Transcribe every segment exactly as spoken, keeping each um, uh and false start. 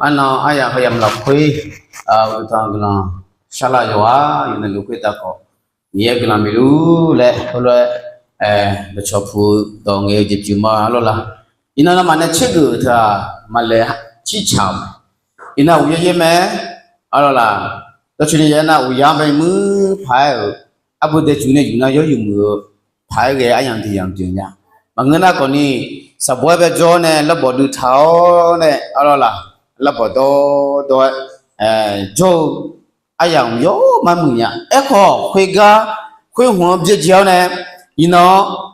Arnan aryaq heu yamq lafkhoer, uqduq tanq guiqlanq sharlar yawqghaq yawqnan luf khoertav khawf, Miqyaer guiqlanq miqluf laer heulof-aer dawqcawq puq dawq ngaeq-eu jeq pyeuf ma lawr la. Iqnan nawmaf nae tsergeuf-euq teu-aq, maqlaeq circaq-euq mae. Iqnan uqyaer yaer mae, arlawr la. Dawrcoeni yaer nar uqyar-anr bae muir paq-aer-euq, arbu daeqcuf nae yuf nar yawr yuf muiq-eu paq-aer ghae aryamq tiq yamq pyeuf nya. Maqngeur nar khawfni, saqbor-aer bae jawr-awr nae larbawq duitaq-awr nae arlawr la, larbawq dawrdawr-aer jawr-eu aryamq yawr mar muiq nya. Aerkhawf khoergar, khoer hmq-anr byaerdzae-awr nae, iqnan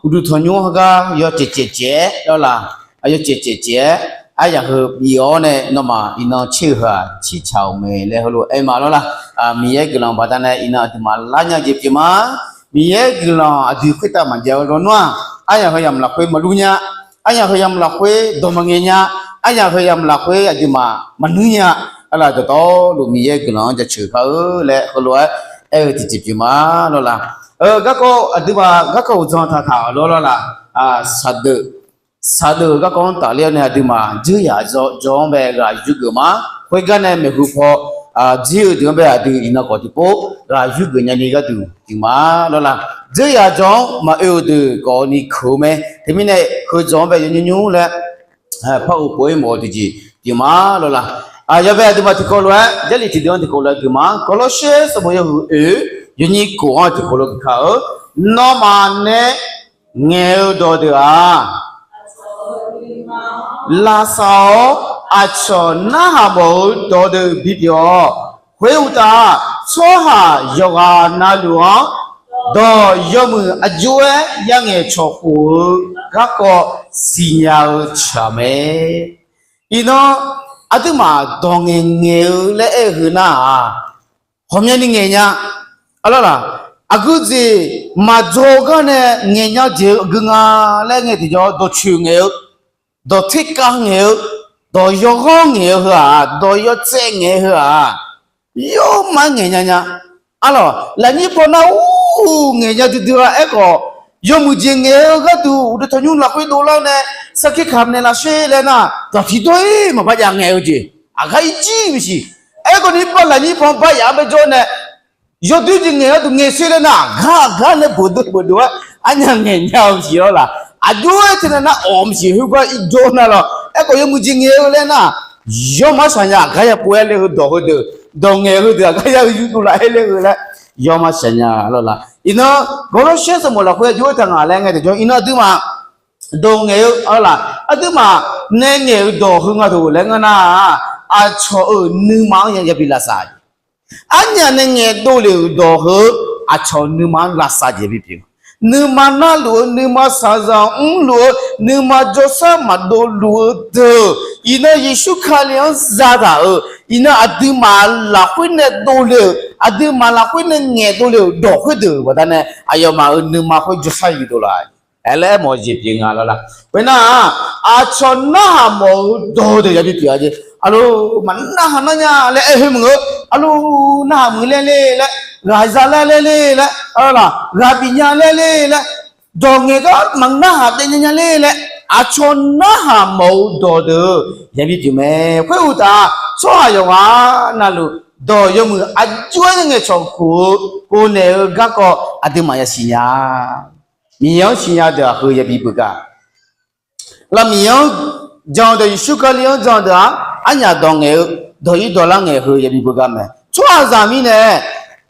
uqduq tanqnymr heugar yawcaev caev caev-aer lawr la, aqyawf caev caev caev-aer aryaq heu bif-awr nae nawmaf iqnan tser-eu heu-aq circaq-euq mae laer heulof-aer aer ma lawr la. Miqyaer guiqlanq baqdanae nae iqnan aqduimaf lar nya jeq pyeuf ma. Miqyaer guiqlanq aqdui khoertav maqjav-eu lawnmr-aq, aryaq heu yamq lafkhoer maqlur nya. Aryaq heu yamq lafkhoer dawq maqngaeq nya. Aryaq heu yamq lafkhoer aqduimaf maqnuir nya. Arlaf dawqtawvluf Miqyaer guiqlanq-anr jaceuq kar-eu laer heulof-aer aer-eu tiqjeq pyeuf ma lawr la. Garkawv aqduimaf garkawv uqdzan taqtaq-awq lawr lawr la. Saqdeuf, saqdeuf-euq garkawv-anr tafler-awr nae aqduimaf dzeur yaq dzaw-anr bae ghaq yurgeuf ma. Khoergar nae maeqhu paw dzir-eu deuq-anr bae aqdui iqnan khawf tiqpov ghaq yurgeuf nyani gharduq pyeuf ma lawr la. Dzeur yaq dzaw-anr maqoe-euq deuq khawfni keuq-eu mae. Teumirnae heu dzaw-anr bae yawnymr nymr laer par-eu khof-aer mawf-eu tiqjeq pyeuf ma lawr la. Yawbae aqduimaf tiqkawv lof-aer Jarlif tiqdeuq-anr tiqkawv lof-aer geuf ma. Gawrlawrshawr sanqbof yawhuiq oeq, yawnyi kof-anr tiqkawv lof geuf kar-eu, nawmaf nae ngaeq-eu dawq deuq-aq, lavsav-awr aqcawq narhaq mawf-eu dawq deuq bipyeuf-awq. Khoeruqtaf, tsawrhaq yawqghaq navluf-anr dawq yawmuiq aqjox-aer yarngaeq cawqkhof-eu garkawv siqnya-eu tsaq mae. Iqnan aqduimaf dawq ngaeq ngaeq-eu laer aer-eu heu nar-aq, ghawqmyani ngaeq nya. Arlawr la, aqgeu jeq maqdzaw gar nae ngaeq nya jeq-eu aqgeu nga laer ngae tiqjawr dawqcoeq ngaeq-eu, dawq terkav ngaeq-eu, dawq yawghanr ngaeq-eu heu-aq, dawq yawtsaev ngaeq-eu heu-aq, yawmar ngaeq nya nya. Arlawr, lafnyir paw nar ur ngaeq nya duidui-a. Aerkhawf, yawmuiq jeq ngaeq-eu gharduq uqduq tanqnymr lafkhoer dovlar nae sarkir kamq naeqlaf sher laer nar, dawq tiqdawr-ir maqbar jav ngaeq-eu jeq aqgar irjir maqsiq. Aerkhawfni bar lafnyir paw-anr bar yaf-anr bae jawr nae, yawdoer jeq ngaeq gharduq ngaeq sher laer nar, aqgar aqgar nae beuqdov beuqdov-aer arnyaf ngaeq nya-eu maqsiq lawr la. Aqjox-aer teunae nar awq maqsiq khoergar irjawr nar lawr. Aerkhawf yawmuiq jeq ngaeq-eu laer nar, yawmar shaqnya aqgar yapov-aer le-eu dawq heudeuq, dawq ngaeq heudeuq aqgar ya-eu yurdov laf-aer le-eu laer, yawmar shaqnya lawr la. Iqnan gawrlawrshawr sanqbof lafkhoer aqjox-aer taq ngaq laer ngae tiqjawr iqnan aqduimaf dawq ngaeq-eu lawr la. Aqduimaf nae ngaeq-eu dawq heu nga deuq laer ngeur nar-aq, aqcawq-euq nuima-anr yabi lavsav jeq. Arnyaf nae ngaeqdov lef-euq dawq heu aqcawq nuima-anr lavsav jeq bipyeuf. Nuima narluf-eu, nuima shaqzanq mrluf-eu, nuima jawrshar maqdov luf-eu deuq, iqnan Yeqsur Kali-anr zataq-euq, iqnan aqduimaf lafkhoer nae dovle-euq, aqduimaf lafkhoer nae ngaeqdov le-euq dawq khoerdeuq baqdanae aqyawfmaf-euq nuima khoer jawrshar yuf dov laf-a laer aermawf-eu jeq pyeuf nga lawr la. Khoernar-aq, aqcawq narhaq mawf-eu dawq deuq yabi pyeuf-a jeq. Arlawr, maqnarhaq nar nya laer aer-eu maqngeur. Arlawr, narhaq muiq laer le laer, ghaqza laer le laer, arlawr la, ghaq bif nya laer le laer, dawq ngaeq gar maqnarhaq daef nya nya le laer, aqcawq narhaq mawf-eu dawq deuq yabi pyeuf mae. Khoeruqtaf, tsawrhaq yawqghaq navluf dawq yawmuiq aqjox-aer ngaeqcawq khof-eu, khof naeq-eu garkawv aqduimaf yasiq nya. Miqyaer-anr siqnya deuq-aq heu yabi beugar. Laf Miqyaer-anr jan deuq, Yeqsur Kali-anr jan deuq-aq, arnyaf dawq ngaeq-eu, dawq-ir dawqlar ngaeq heu yabi beugar mae. Tsawrhaqzaq mirnae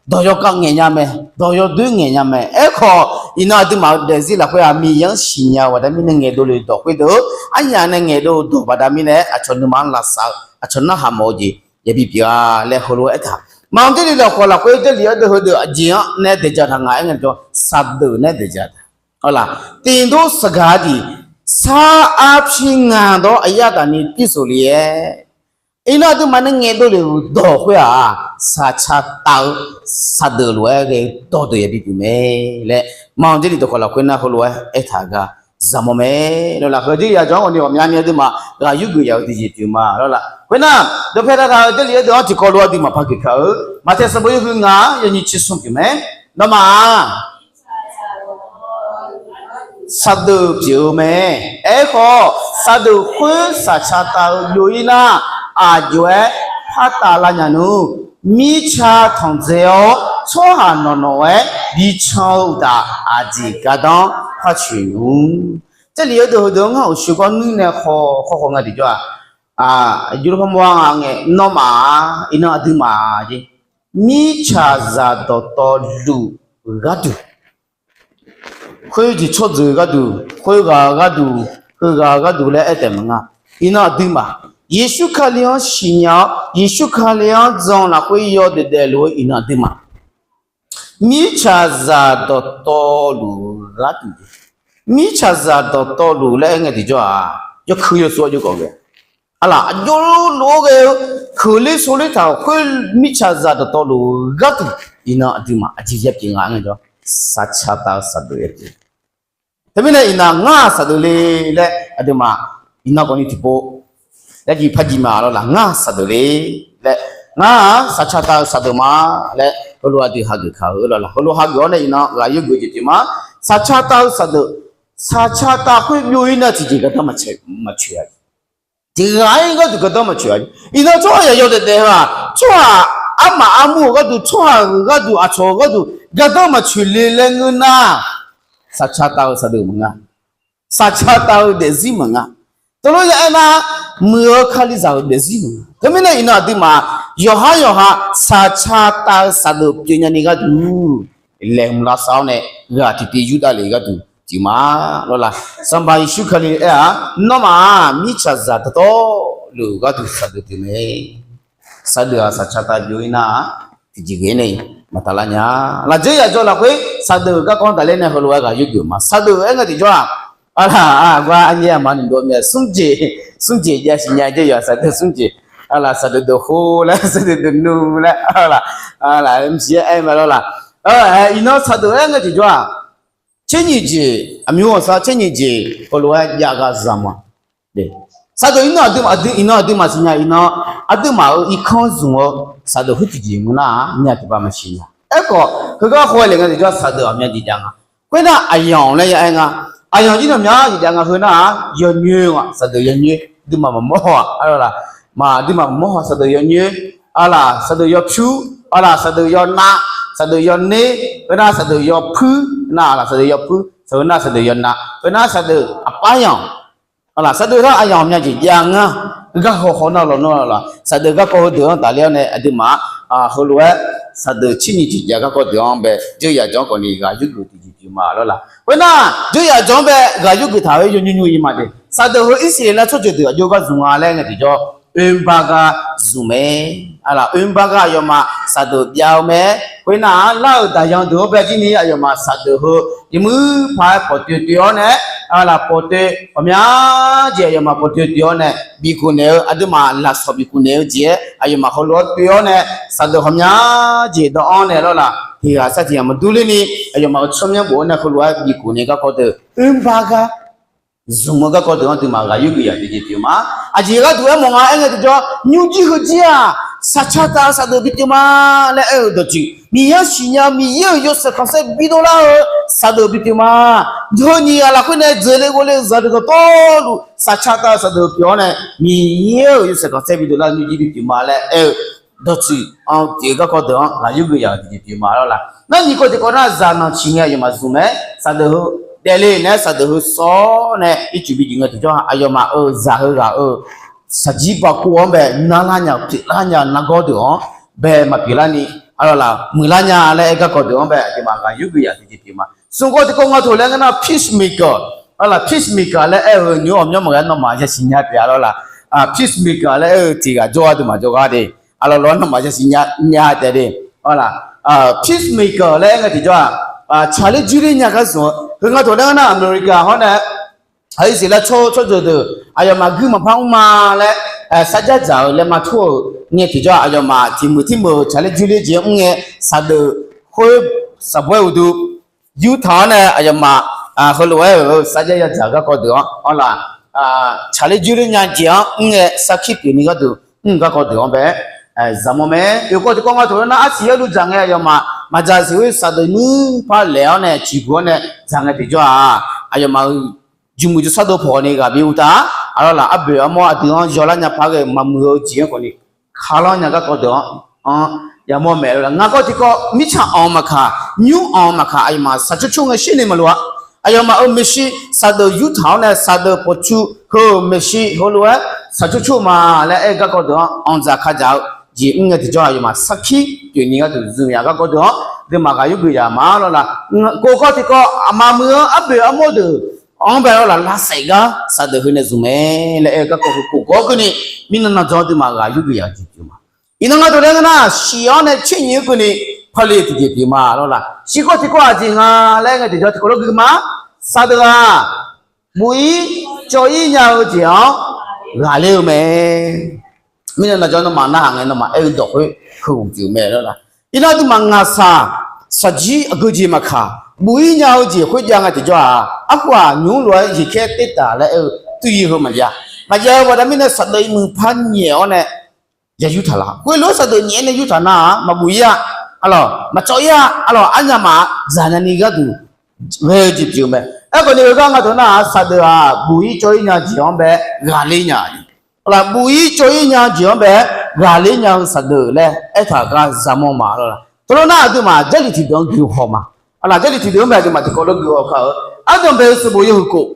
dawq yawkav ngaeq nya mae, dawq yawdoer ngaeq nya mae. Aerkhawf, iqnan aqduimaf-euq daefzir lafkhoer-aq, Miqyaer-anr siqnya-eu baqda mirnae ngaeqdov le-eu dawq khoerdeuq, arnyaf nae ngaeqdov-eu dawq baqda mirnae aqcawq nuima-anr lavsav-eu, aqcawq narhaq mawf-eu jeq yabi pyeuf-a laer heulof-aer aertaq. Maqanr Jarlif dawqkawq lafkhoer Jarlif-anr deuq heudeuq aqjeq-anr nae daeqdzaq taq ngaq-aer ngae jawr, saqdeuq nae daeqdzaq taq. Arlawr, tiqdov saqgaq-a diq, sar arpyir ngaq dawr aqyar taf ni pyurshof le-aer, iqnan aqduimaf nae ngaeqdov le-euq dawq khoer-aq, saqcaq taf-eu saqdeuq lof-aer ghae-eu dawqdeuq yabi pyeuf mae laer, Maqanr Jarlif dawqkawq lafkhoer nar heulof-aer aertaq gar zaqmawr mae. Lawr laf, heu Jarlif yajawr-anr ghawqni ghawqmyani aqduimaf ghaq yurgeuf yaf-eu tiqjeq pyeuf ma lawr laf. Khoernar, dawqpae taqtaq-eu Jarlif-anr deuq-anr tiqkawv lof aqduimaf par geuf kar-eu, Maqtaeq sanqbof yawhuiq ngaq-anr yawnyiq tser smr pyeuf mae. Nawmaf-aq, saqdeuq pyeuf-eu mae. Aerkhawf, saqdeuq khoer saqcaq taf-eu byov-ir nar, aqjox-aer par taf lar nya nmr. Mirtsa tanqdzae-awr tsawrhaq nawq nawq-aer bican-eu uqtaf, aqjeq gardanr par coeq nmr. Jarlif yawdeuq heudeuq-anr ngar uqshoe gawr nuir nae khaw khawkhaw nga tiqjawr-aq, jawrluf parmawr-a nga ngae, nawmaf-a, iqnan aqduimaf jeq, mirtsaqzaq dawqtawvluf gharduq, khoerjeq tsawrjeuq gharduq, khoerghaq-eu gharduq, heughaq-eu gharduq laer aer taef maqnga. Iqnan aqduimaf, Yeqsur Kali-anr siqnya-awr, Yeqsur Kali-anr jan lafkhoer yawdaef daefluf-eu iqnan aqduimaf, mirtsaqzaq dawqtawvluf gharduq, mirtsaqzaq dawqtawvluf laer aer ngae tiqjawr-aq, yawkeuv yawsur-awr jawrgawv ghae, arlaq aqjox lof-aer ghae-eu, keuqler sowler taq-euq khoer mirtsaqzaq dawqtawvluf gharduq, iqnan aqduimaf aqjeq ya pyeuf nga ngae jawr, saqcaq tav-eu saqdeuq ya pyeuf. Teumirnae iqnan ngar-aq saqdeuq le laer aqduimaf, iqnan khawfni tiqpov, yarjiv parjiv ma lawrlaq, ngar-aq saqdeuq le laer, ngar-aq saqcaq tav-eu saqdeuq ma laer heulof aqdui hageuf kaq-eu lawrlaq, heulof hageuf-awr nae iqnan ghaq yurgeuf jeq pyeuf ma. Saqcaq tav-eu saqdeuq, saqcaq tav khoer byov-ir nar tiqjeq gardanr maqtsoeq-a. Tiqghaq-ir gharduq gardanr maqtsoeq-a. Iqnan tsawrhaq yawdaef daef-eu-aq, tsawrhaq armaf armur-euq gharduq, tsawrhaq-euq gharduq, aqcawq-euq gharduq gardanr maqtsoeq le laer ngeur nar, saqcaq tav-eu saqdeuq maqnga. Saqcaq tav-eu daefzir maqnga. Teulof ya aernar, muiq-eu Kalizaq-euq daefzir maqnga. Teumirnae iqnan aqduimaf yawqhar yawqha saqcaq tav-eu saqdeuq pyeufnya ni gharduq laeqhmq lavsav-awr nae ghaq tiqtiv yurdav lef gharduq tiq ma lawrlaq. Sanqpaq Yeqsur Kali aer-aq, nawmaf-aq mirtsaqzaq dawqtawvluf gharduq saqdeuq pyeuf mae. Saqdeuq-aq saqcaq tav byov-ir nar-aq, tiqjeq ghae nae maqtaf lar nya. Lafjeur yaq jawr lafkhoer saqdeuq garkawv-anr tafler nae heulof-aer ghaq yurgeuf ma. Saqdeuq aer ngae tiqjawr-aq, arlaq aqgar aryaer aqma noeqdov mae, smr jeq, smr jeq jav siqnya jaeryaq saqdeuq smr jeq, arlaq saqdeuq deuq khof laer, saqdeuq deuq nuv laer, arlaq, arlaq mqsiq-aer aer ma lawrlaq. Iqnan saqdeuq aer ngae tiqjawr-aq, tser nyiq jeq, aqmyur ghawqshar tser nyiq jeq heulof-aer jav ghaq zaq ma. Saqdeuq iqnan aqduimaf, iqnan aqduimaf siqnya, iqnan aqduimaf-euq irkanr zmq-eu saqdeuq khoer tiqjeq meuq nar-aq, nya tiqpav maqsiq nya. Aerkhawf heugar khawf-aer le ngae tiqjawr saqdeuq ghawqmya jeq jav nga. Khoernar aqyanq laer ya aer nga. Aqyanq jir nawmya jeq jav nga. Heu nar-aq yawnyoer nga, saqdeuq yawnyoer, aqduimaf maqmawr-aq, arlaq, aqduimaf maqmawr-aq saqdeuq yawnyoer, arlaq saqdeuq yawpyur, arlaq saqdeuq yawnav, saqdeuq yawner, khoernar saqdeuq yawpuir, nar-aq saqdeuq yawpuir, saqdeuq nar saqdeuq yawnav, khoernar saqdeuq aqpar yanq, arlaq saqdeuq nar aqyanq ghawqmya jeq jav nga. Garkawv khawf nar lawq nar lawq, saqdeuq garkawv heudeuq-anr tafler-awr nae aqduimaf heulof-aer saqdeuq tser nyiq jeq jav garkawv deuq-anr bae dzeur yaq jawr-anr khawfni ghaq yurgeuf tiqjeq pyeuf ma lawrlaq. Khoernar dzeur yaq jawr-anr bae ghaq yurgeuf taq-eu yawnyoer nyoer ir ma de. Saqdeuq heu Irsaqleqlav tsawrjeuq deuq aqjox gar zmq nga laer ngae tiqjawr, oerbar gar zmq mae. Arlaq oerbar gar aqyawfmaf saqdeuq jav-eu mae. Khoernar-aq lar-euq daqyan deuq-anr bae jir ni aqyawfmaf saqdeuq heu yawmuiq paq-aer pawqtoeq toeq-awr nae, arlaq pawqtoeq ghawqmya jeq aqyawfmaf pawqtoeq toeq-awr nae bifkhof naeq-eu, aqduimaf lafsawq bifkhof naeq-eu jeq-aer aqyawfmaf heulof-aer toeq-awr nae, saqdeuq ghawqmya jeq dawv-anr nae lawrlaq, tiq ghaq sar tiq ghaq maqdur ler ni, aqyawfmaf-euq tsawrmyanr bof-awr nae heulof-aer bifkhof naeq garkawv deuq, oerbar gar zmq-eu garkawv deuq-anr aqduimaf ghaq yurgeuf yaq tiqjeq pyeuf ma. Aqjeq gharduq aermawf nga aer ngae tiqjawr, nymrjir heujir-aq saqcaq tav-eu saqdeuq bipyeuf ma laer aer-euq dawqtsuif, Miqyaer-anr siqnya-eu Miqyaer-euq yawshaef khanqsaer bidov lar-eu saqdeuq bipyeuf ma. Heu nyiq ghaq lafkhoer nae dzeurle ghovle-eu zaqdeuq dawqtawvluf saqcaq tav-eu saqdeuq pyeuf-awr nae, Miqyaer-euq yawshaef khanqsaer bidov lar-eu nymrjir bipyeuf ma laer aer-eu dawqtsuif-anr tiq-eu garkawv deuq-anr ghaq yurgeuf yaq-euq tiqjeq pyeuf ma lawrlaq. Nar nyiq kawv tiqkawv nar zaqnanq ciq ngae aqyawfmaf zmq mae. Saqdeuq heu daefle nae-aer saqdeuq heu sawr nae ircuf bijuif ngae tiqjawr aqyawfmaf-euq zaq heughaq-euq shaqjir bavkov-anr bae narlar nya-eu pyeuflar nya-eu nargawr deuq-anr bae maqpyeuf larni, arlaq muiqlar nya laer aer garkawv deuq-anr bae aqduimaf ghaq yurgeuf yaq tiqjeq pyeuf ma. Smq kawv tiqkawv nga tawq laer ngeur nar peacemaker, arlaq peacemaker laer aer-eu nymr ghawqmyanr maqghae nawmaf yasiq nya taef-a lawrlaq. Peacemaker laer aer-eu tiq ghaq jawrgar deuq maqjawrgar de. Arlaq lawr nawmaf yasiq nya taef de. Arlaq peacemaker laer aer ngae tiqjawr-aq, tsaqler jirler nya gar zmq-eu heu nga tawq laer ngeur nar America hawr nae aqyuif siq laer tsawr tsawrjeuq deuq aqyawfmaf guir maqpar mr ma laer, sarjax dzaq-euq laer ma tur-euq ngae tiqjawr aqyawfmaf tiq muiq tir muiq-euq tsaqler jirler jeq-anr mr ngae, saqdeuq khoer saqbawr-aer uqduq yurtaq-awr nae aqyawfmaf heulof-aer-euq sarjax yadzaq garkawv deuq-anr arlaq, tsaqler jirler nya jeq-anr mr ngae sarkir pyeuf ni gharduq mr garkawv deuq-anr bae-aer zaqmawr mae. Oeq kawv tiqkawv nga tawq laer nar arsiq yarlu dzaq ngae aqyawfmaf maqdzaq siq-aer saqdeuq nuirpar laeq-awr nae ciqbuq-awr nae dzaq ngae tiqjawr-aq, aqyawfmaf-euq jmq muiq jmq sar dov pawqni ghaq bi uv taf-a. Aqlawr laf, arboeq armawr aqdui-anr yawlar nya paq-aer ghae-eu maqmuiq-eu jeq-anr khawfni, kalof nya garkawv deuq-anr yamawr mae lawr laf. Ngar gawr tiqkawv mirtsaq anq-eu maqkaq, nymr anq-eu maqkaq, aqyawfmaf saqcur cur ngae shir ni maqloq-a. Aqyawfmaf-euq maeqshi saqdeuq yurtaq-awr nae saqdeuq pawqcu heu-euq maeqshi heulof-aer saqcur cur ma laer aer-eu garkawv deuq-anr anqdzaq kadzaq-eu jeq mr ngae tiqjawr, aqyawfmaf sarkir pyeufni gharduq zmqyaq garkawv deuq-anr aqduimaf ghaq yurgeuf yaq ma lawr laf. Kov kawv tiqkawv aqma muiq-eu arboeq armawr deuq anr bae lawr laf, lavsaef gar saqdeuq heu nae zmq mae laer aer-eu garkawv heu kov kawv-awr keuvni, mirnan navjawr aqduimaf ghaq yurgeuf yaq-eu jeq pyeuf ma. Iqnan nga deuq laer ngeur nar, shif-awr nae tser nyiq-eu keuvni pale tiqjeq pyeuf ma lawr laf. Shif kawv tiqkawv aqjeq nga laer aer ngae tiqjawr tiqkawv lof gui ma. Saqdeuq-aq, buq-ir cawv-ir nya-eu jeq-anr ghaqler-eu mae. Mirnan navjawr nawmaf narhaq ngae nawmaf aer-eu dawq khoer heughaq pyeuf mae lawr laf. Iqnan aqduimaf ngaqsaq shaqjir aqgeujeq maqkaq, buq-ir nya-eu jeq khoerjav ngae tiqjawr-aq, arhu-aq nymq-mr lof-aer jeq khaer tertaf laer aer-eu tuiyi heu maqjav. Maqjav-eu baqda mirnae saqdeuq iqmuiq par nyaef-awr nae ya yurtaq laf. Khoerlof-aer saqdeuq nyaef-aer nae yurtaq nar-aq, maqbuq-ir-a, arlawq, maqcawv-ir-a, arlawq, arnyamaf dzaqnya ni gharduq ghae-eu jeq pyeuf-eu mae. Aerkhawf ni heugar nga deuq nar-aq, saqdeuq-aq buq-ir cawv-ir nya jeq-anr bae ghaqler nya-a. Arlawq, buq-ir cawv-ir nya jeq-anr bae ghaqler nya-eu saqdeuq laer aertaq gar zaqmawr ma lawr laf. Teulof nar aqduimaf Jarlif tiqdeuq-anr guihaw ma. Arlawq, Jarlif tiqdeuq-anr bae aqduimaf tiqkawv lof guihaw kar-eu, ardanqbae-eu sanqbof yawhuiq kof,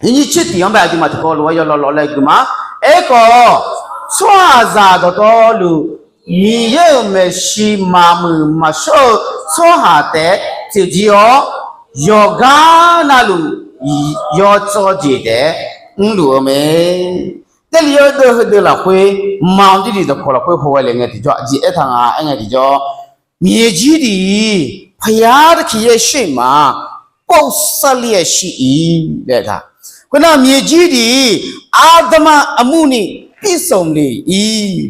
nyiq nyiq tser tiq-anr bae aqduimaf tiqkawv lof-aer yawlawv lawv laer gui ma. Aerkhawf, tsawrhaqzaq dawqtawvluf Miqyaer-euq maeqshi maqmuiq maqshawr-eu tsawrhaq taef-aer pyeuf jir-awr, yawqgar navluf yawcawv jeq taef-aer mrluf-eu mae. Jarlif yawdeuv heudeuv lafkhoer Manq Jarlif dawqkawq lafkhoer hawghae le ngae tiqjawr, aqjeq aertaq nga aer ngae tiqjawr, Miqyaer jirdiq-iq paqyar taqkiq yaer sher ma, ပူဇ်စလျက်ရှိ၏-laer aertaq. Khoernar Miqyaer jirdiq-iq aqdamq-aq aqmurni ပြည့်စုံလေ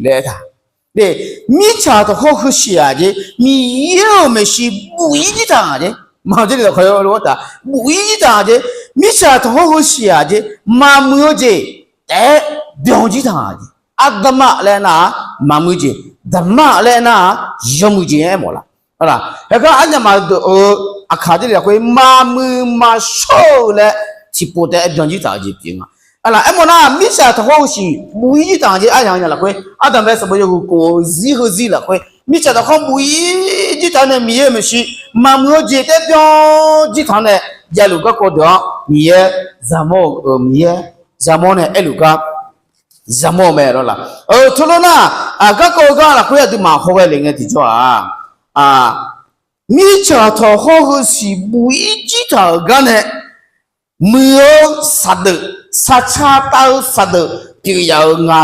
laer aertaq. Mirtsaq tanqkhawr heushiq-aq jeq, Miqyaer-euq maeqshi buq-ir jir taq-aq jeq, maqjir taq-aq jeq, mirtsaq tanqkhawr heushiq-aq jeq, maqmuiq-eu jeq taef-aer byan jir taq-aq jeq, aqdamq laer nar-aq maqmuiq jeq, daqmar laer nar-aq yawmuiq jeq-aer mawf laf. Heugar arnyamaf deuq-euq aqkaq Jarlif lafkhoer maqmuiq maqshawr-eu laer tiqpov taef-aer byan jir taq-eu jeq pyeuf nga. Arlawq, aermawf nar mirtsaq tanqkhawr heushiq buq-ir jir taq-aq jeq, aryaq-anr nya lafkhoer ardanqbae sanqbof yawhuiq kof-eu zir heuzir lafkhoer mirtsaq tanqkhawr buq-ir jir taq-awr nae Miqyaer-euq maeqshi maqmuiq-eu jeq taef-aer byan jir taq-awr nae javluf garkawv deuq-anr Miqyaer zaqmawr-eu, Miqyaer zaqmawr nae aerluf gar zaqmawr-eu mae lawr laf. Teulof nar, garkawv-eu gar lafkhoer aqduimaf hawghae le ngae tiqjawr-aq, mirtsaq tanqkhawr heushiq buq-ir jir taq-euq gar nae muiq-eu saqdeuq, saqca tav-eu saqdeuq pyeuf yaf-eu nga,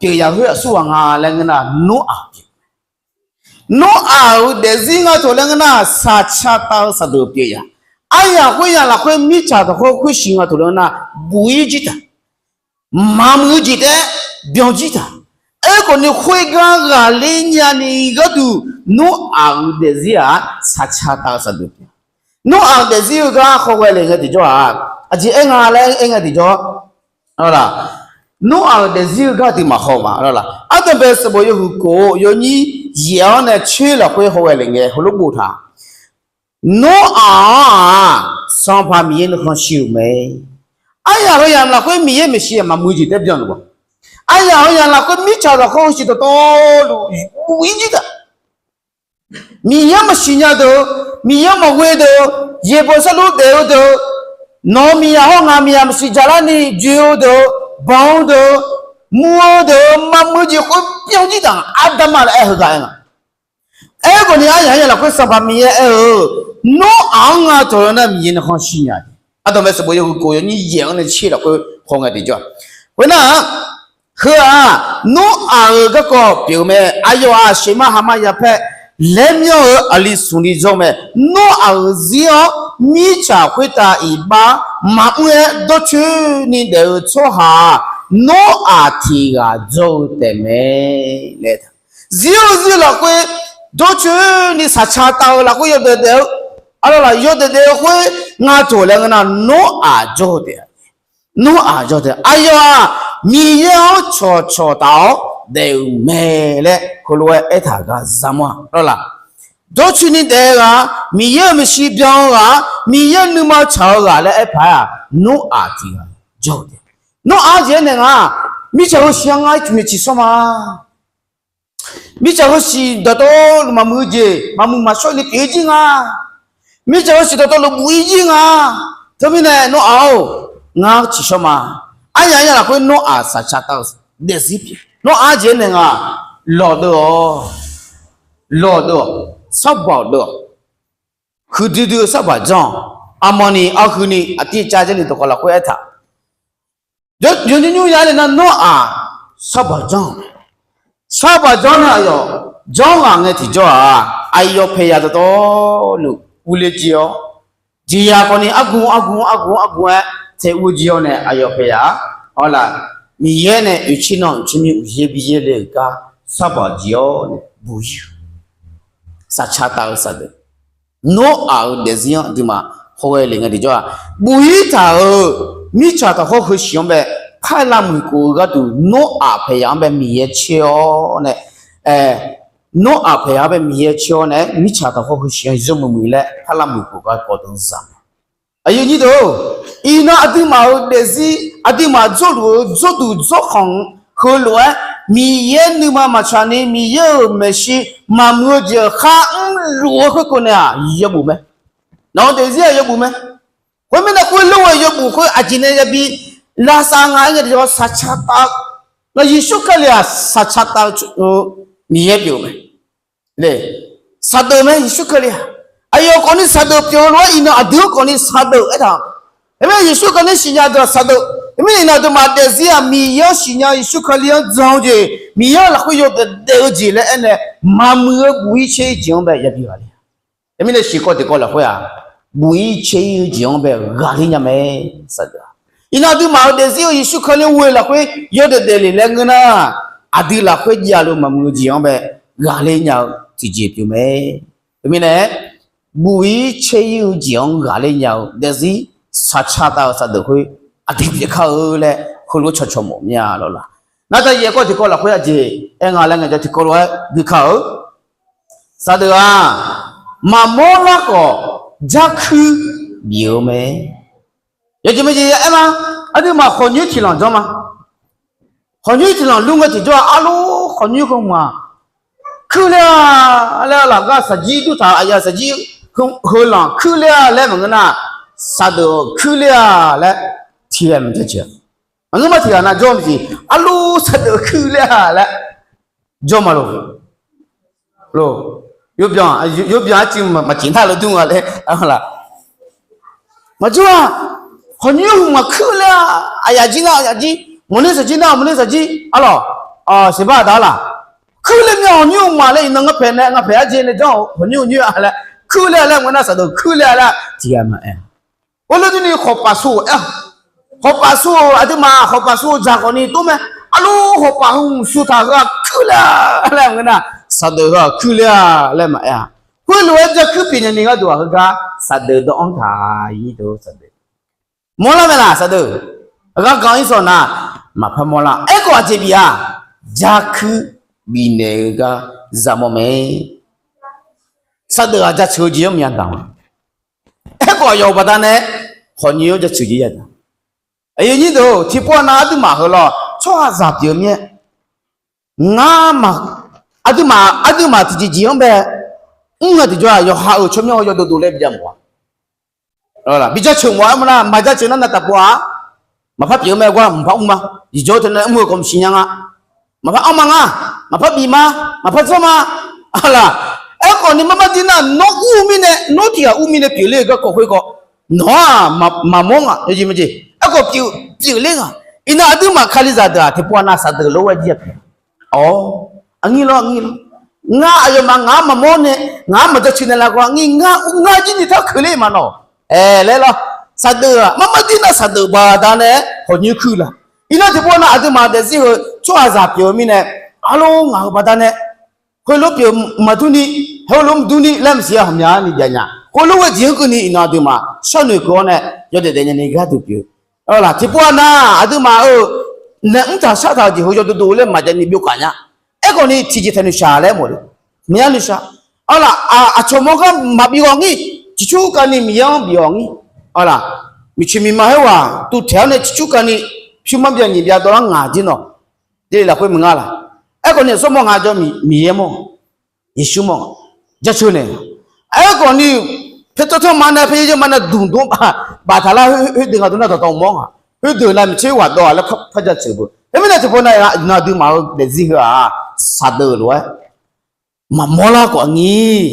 pyeuf yaf khoer aqsurghaq nga laer ngeur nar, Noraq pyeuf. Noraq-euq daefzir nga tof laer ngeur nar, saqca tav-eu saqdeuq pyeuf yaf. Aryaq khoeryaq lafkhoer mirtsaq tanqkhawr khoershiq nga tof laer ngeur nar, buq-ir jir taq, maqmuiq-eu jeq taef-aer byan jir taq. Aerkhawf ni khoergar ghaqler nyani gharduq Noraq-euq daefzir-aq saqca tav-eu saqdeuq pyeuf. Noraq-euq daefzir-eu gar hawghae le ngae tiqjawr-aq, aqjeq aer nga laer aer ngae tiqjawr, Noraq-euq daefzir-eu gar aqduimaf haw ma lawr laf. Ardanqbae sanqbof yawhuiq kof yawnyir yaeq-awr nae tser lafkhoer hawghae le ngae heulof bof taq. Noraq-anr-aq Sanqpaq Miqyaer nuikhanr shir-euq mae. Aryaq heuyaq lafkhoer Miqyaer maeqshi-aq maqmuiq jeq taef-aer byanluf-a. Aryaq heuyaq lafkhoer mirtsaq lafkhoer heushiq dawqtawvluf buq-ir jir taq. Miqyaer maqsiq nya deuq, Miqyaer maqghoe deuq, yaeqbawq sarluf daef-eu deuq, nawq-eu miqyaq hawr ngaq miqyaq maqsiq jaqlarni joe-eu deuq, banq-eu deuq, muv-eu deuq, maqmuiq jeq khoer byan jir taq-aq, aqdamq laer aer heughaq aer nga. Aerkhawf ni aryaq heuyaq lafkhoer Sanqpaq Miqyaer aer-eu, Noraq-anr nga tawq-eu nar Miqyaer nuikhanr shir nya. Ardanqbae sanqbof yawhuiq kof yawnyir yaeq-anr nae tser lafkhoer haw ngae tiqjawr. Khoernar, heu-aq, Noraq-euq garkawv pyeuf-eu mae. Aqyawf-aq, sheuqma haqma yapaer laer myanr-eu aqli smq li jawr mae. Noraq-euq zir-awr, mirtsaq khoertav iqbax maqmr-aer dawrcoeni daef-eu tsawrhaq-aq, Noraq tiq ghaq jawr-eu taef mae laer. Zir-eu zir-eu lafkhoer, dawrcoeni saqca tav-eu lafkhoer yawdaef daef-eu, arlawq laf yawdaef daef-eu khoer nga tawq laer ngeur nar, Noraq jawr-eu taef. Noraq jawr-eu taef. Aqyawf-aq, Miqyaer-anr cawqcawq taf-awr daef-euq mae laer heulof-aer aertaq gar zaqmawr-a lawr laf. dawrcoeni daef-eu ghaq, Miqyaer-euq maeqshi byan-eu ghaq, Miqyaer nuima tsaq-eu ghaq laer aer paq-aer-aq, Noraq tiq ghaq jawr-eu taef. Noraq-anr jeq-aer naeq nga, mirtsaq heusiq-anr ngar tiq maeq tiq shawr ma. Mirtsaq heusiq dawqtawvluf maqmuiq-eu jeq, maqmuiq maqshawr ni pyeuf-ir jir nga. Mirtsaq heusiq dawqtawvluf buf-ir jir nga. Teumirnae Noraq-or, ngar tiq shawr ma. Aryaq nya lafkhoer Noraq saqcaq tav-eu daefzir pyeuf. Noraq-anr jeq-aer naeq nga, lawqdeuv-awq, lawqdeuv-awq, sarbaq deuv-awq, huiqdui dui-eu sarbaq janr-awq, aqmawq ni arhuini aqtir cav jarni dawqkawq lafkhoer aertaq. Yawqnymr nymr ya nae nar Noraq sarbaq janr-awq. Sarbaq janr nae aqyawf janr ghaq ngae tiqjawr-aq, aqyawf paeqyaq dawqtawvluf urler jir-awr, jeqyaq khawfni argu argu argu argu-aer tae ur jir-awr nae aqyawf paeqyaq-a. Awr laf, Miqyaer nae oeqtser nan oeqtser mir uqyaer bi yaer le-euq gar sarbaq jeq-awr nae buq-ir-eu saqcaq tav-eu saqdeuq, Noraq-euq daefzir-anr aqduimaf hawghae le ngae tiqjawr-aq, buq-ir taq-euq mirtsaq taqkhawr heusiq-anr bae par lavmuiq khof-eu gharduq Noraq paeqyaq-anr bae Miqyaer caer-awr nae, Noraq paeqyaq-anr bae Miqyaer caer-awr nae-aer mirtsaq taqkhawr heusiq-anr yawmuiq muiq laer par lavmuiq khof gar kawv deuq zaq mae. Aqyuif nyir deuq-or, iqnan aqduimaf-euq daefzir, aqduimaf jawrluf-eu jawrduq jawrkhanq heulof-aer, Miqyaer nuima maqtsaq ni Miqyaer-euq maeqshi maqmuiq-eu jeq-euq khar mrluf-eu khoerkeuv nae-aq yawbuf mae. Nawq-eu daefzir-aq yawbuf mae. Khoermirnae khoerlof-aer yawbuf khoer aqjeq nae yabi lavsav nga-aer ngae tiqjawr saqcaq tav-eu nar Yeqsur Kali-aq saqcaq tav-eu Miqyaer pyeuf-eu mae. Saqdeuq mae Yeqsur Kali-aq. Aqyawf khawfni saqdeuq pyeuf-eu lof-aer iqnan aqdui-anr khawfni saqdeuq aertaq. Teumirnae Yeqsur Kali-anr siqnya deuq-aq saqdeuq. Teumirnae iqnan aqduimaf daefzir-aq Miqyaer-anr siqnya Yeqsur Kali-anr jan-eu jeq, Miqyaer-euq lafkhoer yawdaef daef-eu jeq laer aer nae maqmuiq-eu buq-ir caer-ir jeq-anr bae yabi ghaqler-a. Teumirnae siqkawv tiqkawv lafkhoer-aq, buq-ir caer-ir-eu jeq-anr bae ghaqler nya mae. Saqdeuq-aq, iqnan aqduimaf-euq daefzir-eu Yeqsur Kali-anr ghoe lafkhoer yawdaef daefle laer ngeur nar, aqdui lafkhoer javluf maqmuiq-eu jeq-anr bae ghaqler nya-eu tiqjeq pyeuf mae. Teumirnae buq-ir caer-ir-eu jeq-anr ghaqler nya-eu daefzir saqcaq tav-eu saqdeuq khoer aqdui pyeuf kar-eu laer heulof-aer cawqcawq mawf mya lawq laq. Nar taqyaef kawv tiqkawv lafkhoer aqjeq aer nga laer ngaeq ja tiqkawv lof-aer gui kar-eu saqdeuq-aq, maqmawr larkhawf jarkuir bif-eu mae. Yawjeq maeqjeq ya aer ma. Aqduimaf khawqnyoer tiqlanq janr ma. Khawqnyoer tiqlanq lur ngae tiqjawr-aq, arlor khawqnyoer heu hmq-aq, kuirler-a laer lafgar saqjir durtaq-eu aqyawf saqjir heulanq kuirler-a laer maqngeur nar, saqdeuq kuirler-a laer tiqghaq maqjav ceq. Maqngeur ma tiqghaq nav jawr maqsiq, arlor saqdeuq kuirler-a laer jawr ma loq. Loq. Yawbyan, yawbyan arcuiv maqceq nar lof dur nga laer laq. Maqjawr-aq, khawqnyoer hmq maqkuir ler-a, aqyaf jir nar aqyaf jir, mawqner saqjir nar mawqner saqjir arlawq. Siqbar aqda arlaq, kuir ler mya khawqnyoer hmq ma laer iqnan ngar paeq nae ngar paeq arjeq nae janr-eu khawqnyoer hmq nyoer-a laer kuir ler-a laer maqngeur nar saqdeuq kuir ler-a laer tiqghaq maqaer-a. Khoerlof durni khawqpaf sur-eu aer-awq. Khawqpaf sur-eu aqduimaf khawqpaf sur-eu dzaq khawfni tov mae. Arlor khawqpaf heu hmq sur taq heu-aq kuir ler-a laer maqngeur nar saqdeuq heu-aq kuir ler-a laer maqaer-a. Khoerlof-aer jarkuir pyeuf nya ni gharduq-aq heugar saqdeuq dawv-anr taq-ir deuq saqdeuq mawrlar mae laq saqdeuq. Aqgar gan-ir sawq nar maqpar mawrlar. Aerkhawf aqjeq bif-aq, jarkuir bifnaeq-eu gar yamawr mae. Saqdeuq-aq jaceuq-eu jeq-anr mya daq-a. Aerkhawf aqyawf-euq baqdanae khawqnyoer-anr jaceuq jeq yadaq. Aqyuif aqnyir deuq-or, tiqpov nav aqduimaf heu lawr tsawrhaqzaq pyeuf-eu mir-aer, ngar aqduimaf, aqduimaf tiqjeq jeq-anr bae mr nga tiqjawr-aq yawqha-euq tsawrmyanr-eu yawdovdov laer bijaq mawf-a. Bijaceuq mawf-aer mawrnar maqjaceuq nar nav taqpov-a. Maqpar pyeuf-eu mae gar mqpar mr ma. Iqjawr teunae mr-eu khawf maqsiq nya nga. Maqpar anr ma nga. Maqpar bif ma. Maqpar dzanr ma. Alaq, aerkhawf ni marmar dir nar nawr ur-eu mirnae, nawr tiqghaq ur mirnae pyeufler-eu garkawv khoerkawv nawq-aq maqmawr nga. Aerkhawf pyeuf, pyeufler nga. Iqnan aqduimaf kalizaq deuq-aq tiqpov nav saqdeuq lof-aer jir-a pyeuf. Awr, aqnyir lawr aqnyir lawr. Ngar aqyawfmaf ngaq-anr maqmawr nae ngaq-anr maqjaceuq naeqlaf khawf aqnyir ngar ur ngar jir ni taq keuvler ma nawq. Aer laer lawr. Saqdeuq-aq marmar dir nar saqdeuq baqdanae khawqnyoer kuir laq. Iqnan tiqpov nav aqduimaf daefzir heu tsawrhaqzaq pyeuf-eu mirnae, arlor ngaq-euq baqdanae khoerlof pyeuf maqdur ni, heulof maqdur ni laer maqsiq-a ghawqmyani jav nya. Khoerlof ghae jeq-anr keuvni iqnan aqduimaf sharnoeq keuv-awr nae yawdaef daef nya ni gharduq pyeuf. Laq tiqpov nav aqduimaf-euq nae mr taq shar taq-eu jeq heu yawdovdov laer maqjav ni byov kaq nya. Aerkhawf ni tiqjeq taq noeqshaq laer mawf-eu maqya noeqshaq. Arlaq, aqcawq mawr gar maqbi ghawq ngir, ciqcurkavni Miqyaer-anr bi ghawq ngir. Arlaq, miqcoeq miqma khoerghaq tuvtaeq-awr nae ciqcurkavni pyur marbyav nyiq byav dawvlar ngaq jir nawq, Jarlif lafkhoer maqnga laq. Aerkhawf ni aqsur mawr nga jawr, Miqyaer mawr, Yeqsur mawr, jaceuq naeq. Aerkhawf ni paertawr tanrma nae paeryaer yaerma nae duqdmr baftaq lar khoerdeuq nga dawq nar dawqtawv mawr nga. Khoerdeuq nav miqtser ghaq dawv-aq laer par jaceuq beu. Khoermirnae tiqpov nav iqnan aqduimaf-eu daefzir heu-aq, saqdeuq lof-aer maqmawr lar khawf aqnyir,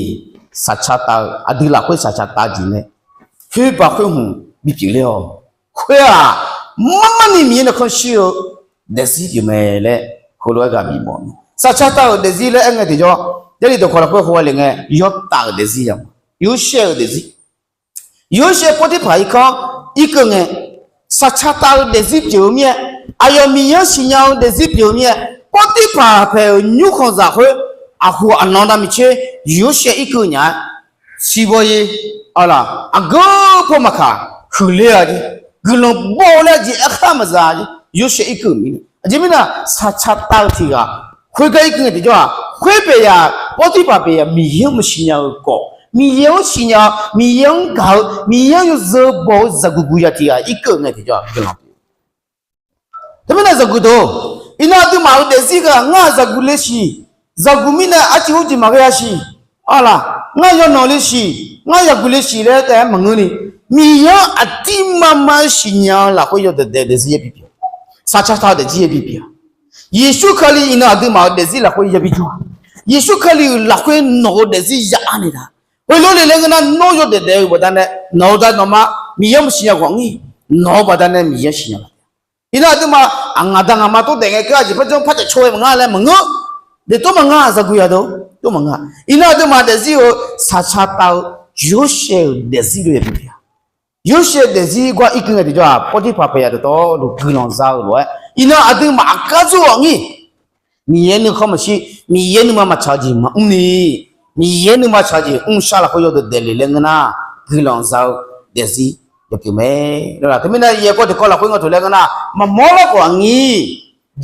saqcaq tav-eu aqdui lafkhoer saqcaq tav jeq nae khoer ba khoer hmq bipyeuf ler-awq. Khoer-aq, marmarni Miqyaer nuikhanr shir-eu daefzir pyeuf mae laer heulof-aer ghaq bif mawf-eu. Saqcaq tav-euq daefzir laer aer ngae tiqjawr, Jarlif dawqkawq lafkhoer hawwa le ngae, yawtaf-euq daefzir ya, yawshaev-eu daefzir. Yawshaev Pawrtirpaq irkanr irkeuv ngae, saqcaq tav-eu daefzir pyeuf-eu mir-aer, aqyawf Miqyaer-anr siqnya-eu daefzir pyeuf-eu mir-aer, Pawrtirpaq paeq-euq nymrkhanqzaq khoer aqhu aqnan nav miqtser yawshaev irkeuv nya-aer, siqbawr ir, arlaq, aqgeu paw maqkaq huiqler-a jeq, guiqlanq baw-eu laer jeq aerkhar maqza jeq, yawshaev irkeuv mirnae. Aqjeq mirnae saqcaq tav-eu tiq ghaq khoergar irkeuv ngae tiqjawr-aq, khoer paeq yaq, Pawrtirpaq paeq yaq Miqyaer-anr maqsiq nya-eu khawf, Miqyaer-anr siqnya-eu, Miqyaer-anr gaq-eu, Miqyaer-anr yawzeu baw-eu zaqguq guq ya tiq ghaq irkeuv ngae tiqjawr-aq guiqlanq pyeuf. Teumirnae zaqguq deuq, iqnan aqduimaf-euq daefzir ghaq ngar zaqguq le siq, zaqguq mirnae arciv urjeq maqghae-a siq, arlaq, ngar yawnanq le siq, ngar zaqguq le siq laer taef-aer maqngeurni, Miqyaer-anr aqdirmar mar-aer siqnya-eu lafkhoer yawdaef daef daefzir yabi pyeuf, saqcaq tav-eu daefzir yabi pyeuf. Yeqsur Kali iqnan aqduimaf-euq daefzir lafkhoer yabi jawr-a. Yeqsur Kali-euq lafkhoer nawq-eu daefzir ya arnaeq taq. Heulof le laer ngeur nar, nawr yawdaef daef-eu baqdanae nawq-eu da nawqma Miqyaer-anr maqsiq nya khawf ngir, nawq-eu baqdanae Miqyaer-anr siqnya laf. Iqnan aqduimaf aqngaq da ngaqma tov daef ngae keuv-a jeq par janr par taef caw-aer maqngar laer maqngeur. Daef tov maqngar, zaqguq yaq deuq tov maqngar. Iqnan aqduimaf daefzir-eu saqcaq tav-eu yawshaev-euq daefzir lof-aer bi pyeuf-a. Yawshaev daefzir gar irkeuv ngae tiqjawr-aq, Pawrtirpaq paeq yaq dawqtawvluf guiqlanq za-eu lof-aer, iqnan aqduimaf aqgar dzawr-awq ngir. Miqyaer nuikhanr maqshir, Miqyaer nuima maqtsaq-eu jeq maqmr ni, Miqyaer nuima tsaq-eu jeq mrshar lafkhoer yawdaef daefle laer ngeur nar, guiqlanq za-eu daefzir yawpyeuf mae. Lawrlaq, teumirnae yaerkawv tiqkawv lafkhoer ngaq toeq laer ngeur nar, maqmawr lar khawf aqnyir,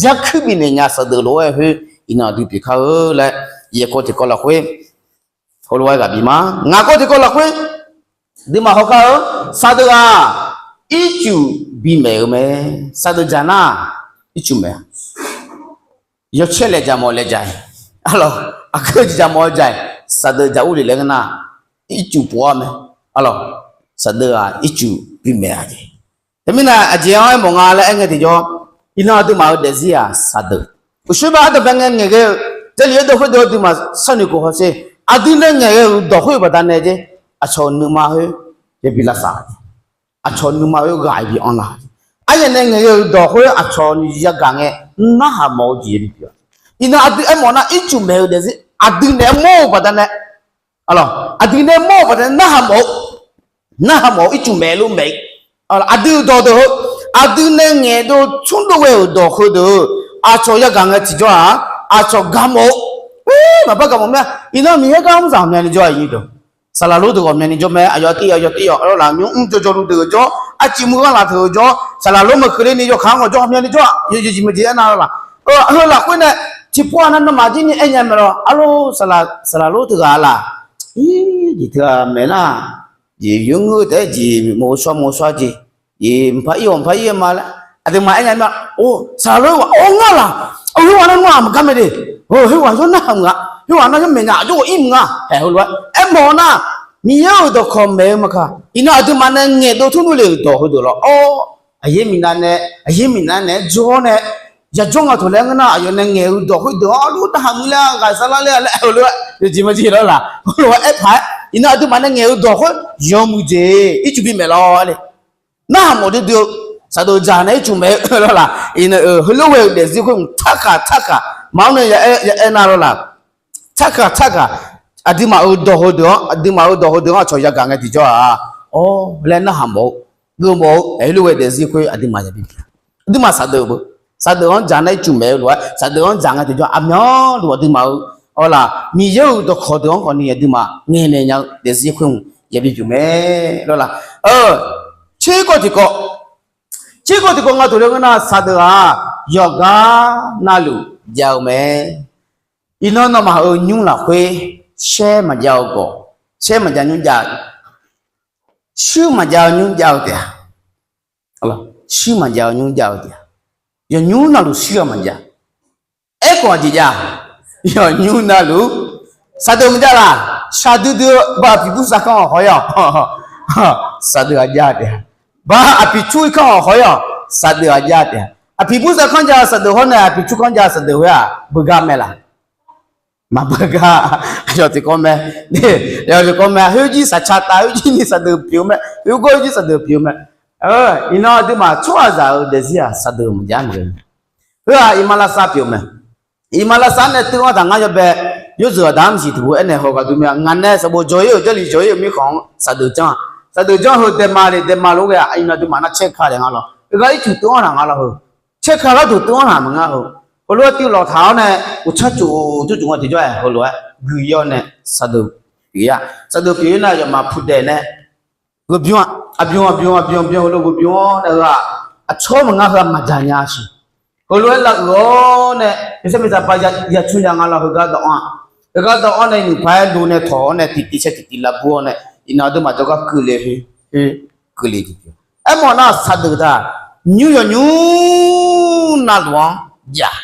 jarkuir bifnaeq nya saqdeuq lof-aer khoer iqnan aqdui pyeuf kar-eu laer, yaerkawv tiqkawv lafkhoer heulof-aer ghaq bif ma. Ngaq kawv tiqkawv lafkhoer aqduimaf hawkar-eu, saqdeuq-aq, ircuf bimaeq-eu mae. Saqdeuq dzaq nar, ircuf maeq-a. Yawcaer laeq dzaq mawf laeq dzaq-iq, arlawq, aqgeu jeq dzaq mawf-eu dzaq-iq, saqdeuq dzaq urle laer ngeur nar, ircuf pov-awr mae. Arlawq, saqdeuq-aq ircuf bimaeq-a jeq. Teumirnae aqjeq-anr aermawf nga laer aer ngae tiqjawr, iqnan aqduimaf-euq daefzir-aq saqdeuq. Uqshoer ba ardanqbae ngae ngaeqghae-eu, Jarlif aerdov khoerdeuq aqduimaf sharnoeq khof hawsher. Aqdui nae ngaeqghae-euq dawq khoer-euq baqdanae jeq, aqcawq nuima khoer yabi lavsav, aqcawq nuima khoer ghaq yabi anrlar. Aryaq nae ngaeqghae-euq dawq khoer aqcawq yagaq ngae narhaq mawf-eu jeq yabi pyeuf-a. Iqnan aqdui aermawf nar ircuf maeq-eu daefzir aqdui naeq-aer mawr-eu baqdanae, arlawq, aqdui nae mawr-eu baqdanae narhaq mawf-eu, narhaq mawf-eu ircuf maeq lof maeq-eu, aqdui-euq dawq deuq-eu, aqdui nae ngaeqdov tsmrdov ghae-euq dawq heudeuq-eu, aqcawq yagaq ngae tiqjawr-aq, aqcawq gaq mawf-eu, maqbar gaq mawf mir-a. Iqnan Miqyaer gar mr zaq ghawqmyani jawr-a, aqyuif deuq. Saqlaq lor deuq ghawqmyani jawr mae, aqyawf aqtir yawf aqyawf tir yawf lawrlaq, nymr mr jawrjawr luf deuq-eu jawr, arciv mur ghanrlaf teuq-eu jawr, saqlaq lor meuq keuvle ni yawkaq-anr ghawqjawr ghawqmyani jawr-a, yawqjeq jeq meuq jeq aernar lawrlaq. Heu lafkhoer nae tiqpov-aq nar nawmaf jir ni aer nya mae lawr, arlor, saqlaq lor teughaq laq, ir, jeq teughaq maeq nar, jeq yawngeur taef-aer jeq mawf-eu shawr mawf-eu shawr jeq, jeq mqpar ir-awq mqpar ir-aer ma laer aqduimaf aer nya ma. Or, saqlaq lor-aer ghaq-awr ngar laq, khoerghaq nar ngar maqgar mae de. Khoerghaq yawr narhaq meuq-a, khoerghaq nar yawr maeqnya aqjox ghawq ir meuq-a. Haeq heulof-aer aermawf-eu nar, Miqyaer-euq dawqkawq maeq-eu maqkaq, iqnan aqduimaf nae ngaeqdov tsmrdov le-euq dawq heudeuq lawr, or, aqyaer minav nae, aqyaer minav naeq-aer jawr nae, yajawr nga tawq laer ngeur nar, aqyawf nae ngaeq-eu dawq khoerdeuq-anr lor narhaq meuq laer-a, ghaq sar lar ler-a laer aer-eu lof-aer, yawjeq maqjeq lawrlaq, heulof-aer aer paq-aer, iqnan aqduimaf nae ngaeq-eu dawq khoer yawmuiq jeq ircuf bimaeq lawr le. Narhaq mawf duidui-eu, saqdeuq dzaq nae ircuf maeq-eu lawrlaq, iqnan heulof ghae-euq daefzir khoer mq tarkaq tarkaq maqanr nae ya aer nar lawrlaq, tarkaq tarkaq, aqduimaf-euq dawq heudeuq-anr, aqduimaf-euq dawq heudeuq-anr aqcawq yagaq ngae tiqjawr-aq, or laer narhaq mawf-eu, geufmawf-eu, aerlof ghae-eu daefzir khoer aqduimaf yabi pyeuf. Aqduimaf saqdeuq beu, saqdeuq-anr dzaq nae ircuf maeq-eu lof-aer saqdeuq-anr dzaq ngae tiqjawr aqmyanluf aqduimaf-euq, arlaq, Miqyaer-euq dawqkawq deuq-anr khawfni aqduimaf ngaeqnaeq nya-eu daefzir khoer hmq yabi pyeuf mae lawrlaq. Tserkawv tiqkawv, tserkawv tiqkawv nga taq laer ngeur nar, saqdeuq-aq yawqgar navluf jav-eu mae. Iqnan nawmaf-euq nymr lafkhoer shaer maqjav-eu gawq, shaer maqjav nymr jav-eu, shuir maqjav-eu nymr jav-eu taef-a. Shuir maqjav-eu nymr jav-eu taef-a. Yawnymr navluf shuir-aq maqjav. Aerkhawf aqjeq jav-a? Yawnymr navluf saqdeuq maqjav laq. Shaqdui dui-eu ba aqpiq bur sar kanr-awq haw-ir-awq. Saqdeuq aqjav taef-a. Ba aqpiq cur-ir kanr-awq haw-ir-awq. Saqdeuq aqjav taef-a. Aqpiq bur sar kanr jav-eu saqdeuq hawr nae aqpiq cur kanr jav-eu saqdeuq khoer-aq beugar mae laq? Maqbeugar. Aqyawf tiqkawv mae. Aqyawf tiqkawv mae. Khoerjir saqcaq taf, khoerjir ni saqdeuq pyeuf-eu mae. Khoergawr khoerjir saqdeuq pyeuf-eu mae. Iqnan aqduimaf tsawrhaqzaq-euq daefzir-aq saqdeuq maqjav maqjav. Heu-aq iqmalavshav pyeuf-eu mae. Iqmalavshav nae teuv-anr taq ngar yawbae, yawzeuq aqda-anr maqsiq tiqpov aernaeq haw ghaq dui mae-a. Ngaq nae sanqbof jawr-ir-euq Jarlif jawr-ir-euq mirkhanq-anr saqdeuq janr-a. Saqdeuq janr heu daema le daema lof-aer ghae-aq iqnan aqduimaf nar caerka taef nga lawr. Heugar ircuf teuv-anr taq nga lawr heu. Caerka gharduq teuv-anr taq maqnga heu. Heulof-aer tuiv lawq taq-awr nae uqtsar cof cof cof nga tiqjawr-aer heulof-aer guiqyaw nae saqdeuq pyeuf-ir-a. Saqdeuq pyeuf-ir nar yawfmaf pudaeq nae gheu bymr-a. Aqbymr aqbymr aqbymr aqbymr heulof gheu bymr-awr nae heu-aq aqcawq maqnga heu-aq maqdzaq nya siq. Heulof-aer lavuiq-awr nae yawshaer miqzaq ba ya cur nya nga lawr heugar dawv-anr-aq. Heugar dawv-anr nae iqnuq paq-aer lo nae tawq-awr nae tiqtiv shae tiqtiv lavbur-awr nae iqnan aqduimaf jawrgar keuvle-eu keuvle jeq pyeuf. Aermawf nar saqdeuq taq nymr yawnymr navluf-anr jav.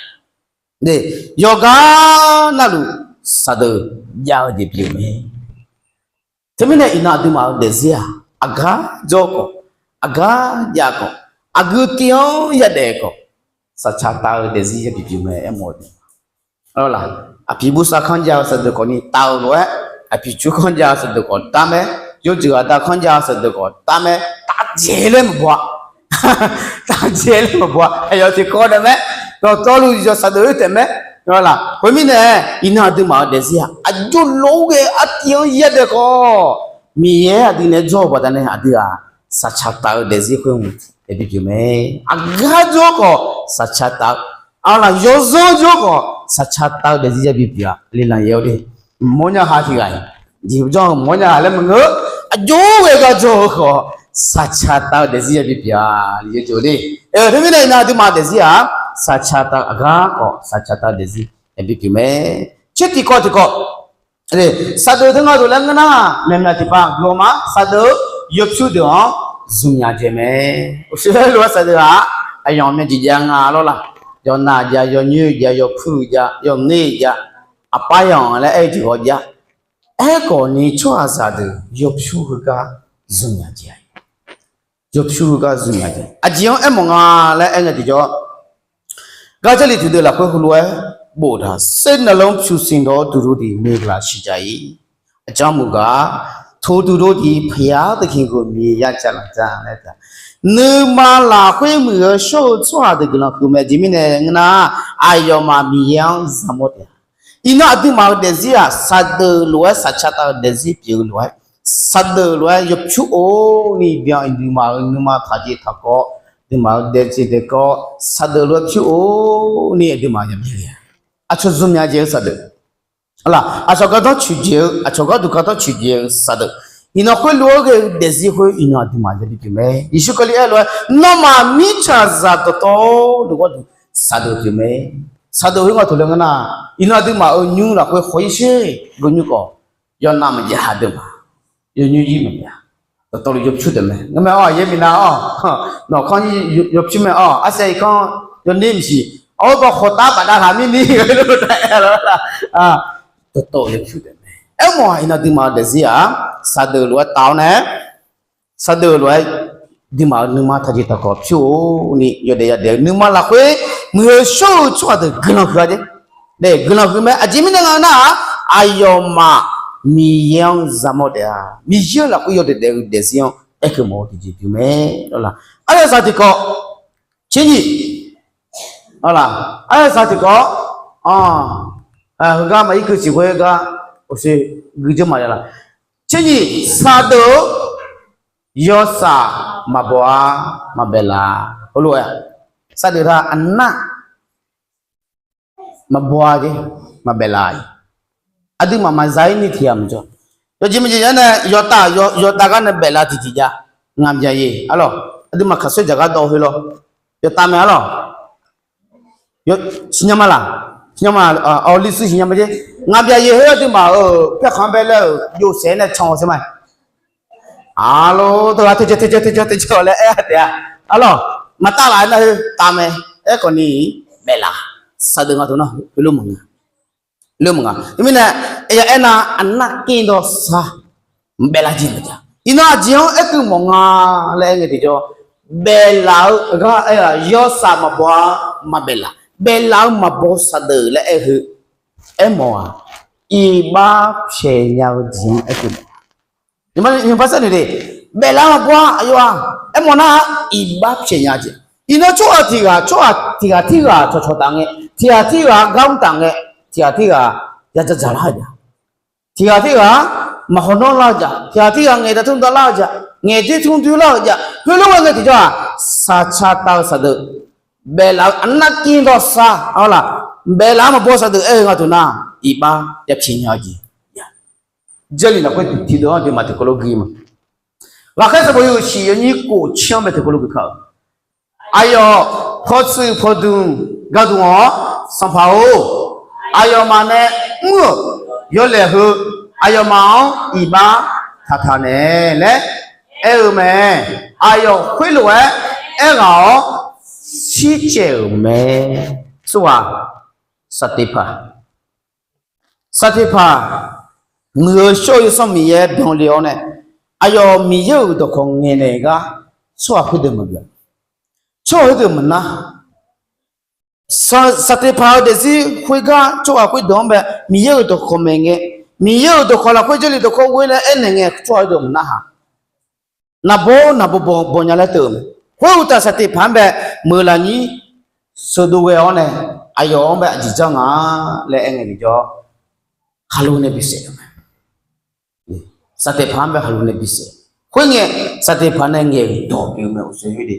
Yawqgar navluf saqdeuq jav-eu jeq pyeuf mae. Teumirnae iqnan aqduimaf-euq daefzir-aq aqgar jawr khawf, aqgar jav khawf, aqgeu tiv-anr yadaef khawf, saqcaq taf-eu daefzir yabi pyeuf mae aermawf-eu. Aqpiq bursav kanr jav-eu saqdeuq khawfni taf-eu lof-aer, aqpiq cur kanr jav-eu saqdeuq khawf dar mae, yawjeuq aqda kanr jav-eu saqdeuq khawf dar mae, tafdzaeq laer maqbaw-a. Tafdzaeq laer maqbaw-a. Aqyawf tiqkawv nae mae. Dawqtawvluf yawq saqdeuq-aer taef mae. Khoermirnae, iqnan aqduimaf-euq daefzir-aq aqjox lof-aer ghae artiv-anr yadaef khawf, Miqyaer aqdui nae jawr-eu baqdanae aqdui-aq saqcaq taf-eu daefzir khoer-anr yabi pyeuf mae. Aqgar jawr khawf saqcaq taf-eu, aqlaf yawzanr jawr khawf saqcaq taf-eu daefzir yabi pyeuf-a. Lelan yaer-awr de, mawrnya ha tiq ghaq-iq jeq janr-eu mawrnya ha laer maqngeur. Aqjox ghae gar jawr-eu khawf saqcaq taf-eu daefzir yabi pyeuf-a. Teumirnae iqnan aqduimaf daefzir-aq saqcaq taf-eu aqgar khawf saqcaq taf-eu daefzir yabi pyeuf mae. Tser tiqkawv tiqkawv saqdeuq teu nga deuq laer ngeur nar, myaqmyaq tiqpav guiqlanq ma saqdeuq-eu yawpyur deuq-anr zmqnya dzaeq mae. Uqshoe lof-aer saqdeuq-aq aqyawf myav jeq jav nga lawr laq. Yawqnav jav, yawnyoer jav, yawpyur jav, yawqner jav, aqpar yanq laer aer-eu jeq ghawq jav. Aerkhawf ni tsawrhaqzaq deuq yawpyur heugar zmqnya dzaeq-a. Yawpyur heugar zmqnya dzaeq. Aqjeq-anr aermawf nga laer aer ngae tiqjawr, gar Jarlif tiqdeuv lafkhoer heulof-aer boftaq, စိတ်နှလုံးဖြူစင်သောသူတို့သည် မင်္ဂလာရှိကြ၏. အကြောင်းမူကား ထိုသူတို့သည် ဘုရားသခင်ကို မြင်ရကြလတံ့ laer taq, nuima lafkhoer muiq-eu shawr-eu tsawrhaq deuq guiqlanq huiq mae. Aqjeq mirnae ngeur nar, aqyawfmaf Miqyaer-anr zaqmawr taef-a. Iqnan aqduimaf-euq daefzir-aq saqdeuq lof-aer saqcaq taf-eu daefzir pyeuf-eu lof-aer, saqdeuq lof-aer yawpyur of ni byan-eu nuima-euq nuima taqjeq taqkawv, nuima-euq daefjeq daefkawv saqdeuq lof-aer pyur of ni aqduimaf yamir le-a. Aqcawq zmqnya dzaeq-eu saqdeuq, aqcawq gardanr coeqdzaeq-eu, aqcawq gharduq gardanr coeqdzaeq-eu saqdeuq, iqnan khoerlof-aer ghae-eu daefzir khoer iqnan aqduimaf yabi pyeuf mae. Yeqsur Kali aer lof-aer, nawmaf mirtsaqzaq dawqtawvluf gharduq saqdeuq pyeuf mae. Saqdeuq khoer nga taq laer ngeur nar, iqnan aqduimaf-euq nymr lafkhoer khawq-ir sher geu nymr khawf, yawqnav maqjav deuq ma, yawnyoer-ir maqjav, dawqtawvluf yawpyur deuq mae. Ngeur mae-awr, yaer minav-awr, nawq kanr yawpyur mae-awr, arsaev-ir kanr yawner maqsiq, awr baw khawqtav bafdav taq mirni, dawqtawv yawpyur deuq mae. Aermawf-aq iqnan aqduimaf-euq daefzir-aq saqdeuq lof-aer taf-awr nae, saqdeuq lof-aer aqduimaf-euq nuima taqjeq taqkawv pyur of ni yawdaef yadaef-eu nuima lafkhoer muiq-eu shawr-eu tsawrhaq deuq guiqlanq huiq-a jeq. Nae guiqlanq huiq mae. Aqjeq mirnae nga nar, aqyawfmaf Miqyaer-anr zaqmawr taef-a. Miqyaer-euq lafkhoer yawdaef daef-eu daefzir-anr aerkeuv mawf-eu tiqjeq pyeuf mae. Aryaersaq tiqkawv, tser nyiq, aryaersaq tiqkawv, heugar maqir keuv siq khoer gar uqshoe guidzeur maqya laf. Tser nyiq, saqdeuq-eu yawsaf maqbaw-a, maqbaeq laf. Heulof-aer saqdeuq taq aqnar maqbaw-a jeq, maqbaeq laf-iq, aqduimaf maqza-ir ni tiq ghaq maqjawr. Yawjeq maqjeq nar nae yawtav, yawtav gar nae baeq laf tiqjeq jav ngamq jav-ir arlawq. Aqduimaf kaqsoer jaq gar dawv khoer lawr. Yawtav mae arlawq. Siqnya ma laq? Nymrma, awq, 律师 siqnya ma jeq. Ngaqbyaq yaeq heu aqduimaf-euq paerkhanq-anr bae laer-euq jovsaef nae can-awq sher ma. Arlawr, teughaq teujae teujae teujae teujae-awq laer aer-a taef-a. Arlawr, maqtav laf-aer nar heu tavmae. Aerkhawf ni, baeflaf saqdeuq nga teu nar heulof maqnga. Heulof maqnga. Teumirnae, aqyawf aernar, aqnar kir dawrshar maqbaeflar jeq maqjav. Iqnan aqjeq-anr aerkeuv mawf nga laer aer ngae tiqjawr, baeflaf-eu gar aer-aq, yawshaef maqbaw-a, maqbaeflaf. Baeflaf-eu maqbaw saqdeuq laer aer-eu, aermawf-aq, iqbax pyaeq nya-eu jeq-anr aerkeuv mawf. Nymrma sar noeq de, baeflaf-eu maqbaw-a aqyawf-aq, aermawf nar-aq, iqbax pyaeq nya jeq. Iqnan tsawrhaq tiq ghaq, tsawrhaq tiq ghaq tirghaq cawqcawq taf ngae, tiq ghaq tirghaq gar mr taf ngae, tiq ghaq tirghaq ya dzaqdzaq lar-eu jeq. Tiq ghaq tirghaq maqhaw nawr lar-eu jeq, tiq ghaq tirghaq ngaeq da tmr da lar-eu jeq, ngaeq doer tmr doer lar-eu jeq, heulof-aer ngae tiqjawr-aq, saqcaq tav-eu saqdeuq, baeflaf-eu aqnar kir dawrshar, arlawr, baeflaf-eu maqbaw saqdeuq aer-eu nga teu nar, iqbax ya pyaeq nya-eu jeq. Jarlif lafkhoer tiqdeuq-anr aqduimaf tiqkawv lof gui ma. Ghaqkhaer sanqbof yawhuiq shiq yawnyir kof caer-anr bae tiqkawv lof gui kar-eu, aqyawf pawtsuif pawdmq gardmq-awr, Sanqpaq-or, aqyawfmaf nae mr-euq yawlaeq heu, aqyawfmaf-anr iqbax taqtaq naeq laer aer-eu mae. Aqyawf khoerlof-aer aerghaq-awr shircaev-euq mae. Tsawrhaq Saqteqpaq Saqteqpaq, muiq-eu shawr-eu Yawsanr Miqyaer byanle-awr nae, aqyawf Miqyaer-euq dawqkawq ngaeqnaeq gar tsawrhaq khoerdeuq maqgeuf, tsawrhaq khoerdeuq maqnar. Saqteqpaq-euq daefzir khoergar tsawrhaq khoerdeuq-anr bae Miqyaer-euq dawqkawq maeq ngae, Miqyaer-euq dawqkawq lafkhoer Jarlif dawqkawq ghoe laer aernaeq ngae tsawrhaq khoerdeuq maqnar haq. Naqbawr naqbaw baw nya laer teu-euq mae. Khoeruqtaf Saqteqpaq-anr bae meuq lafnyir sheuqdov ghae-awr nae, aqyawf-anr bae aqjeq janr nga laer aer ngae tiqjawr, khaqlo nae bisaef-eu mae. Saqteqpaq-anr bae khaqlo nae bisaef. Khoerngae, Saqteqpaq nae ngaeq-euq dawq pyeuf-eu mae, uqshoe de.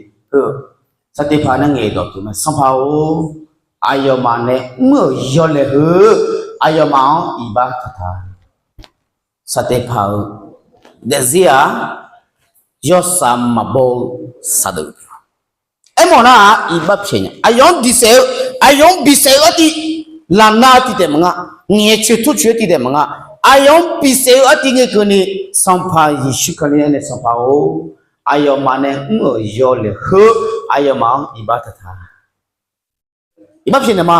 Saqteqpaq nae ngaeq-euq dawq pyeuf mae, Sanqpaq-or, aqyawfmaf nae mr-euq yawlaeq heu, aqyawfmaf-anr iqbax taqtaq. Saqteqpaq-euq daefzir-aq, yawshaq maqbaw-eu saqdeuq pyeuf-a. Aermawf nar-aq, iqbax pyaeq nya. Aqyawf-anr diqsaef-eu, aqyawf-anr bisaef-eu artiv, lafnav tiqtaef maqnga, ngaeq coeq tur coeq-eu tiqtaef maqnga, aqyawf-anr bisaef-eu artiv ngae keuvni, Sanqpaq Yeqsur Kali-anr nae Sanqpaq-or, aqyawfmaf nae mr-euq yawlaeq heu, aqyawfmaf-anr iqbax taqtaq. Iqbax pyaeq naeq ma.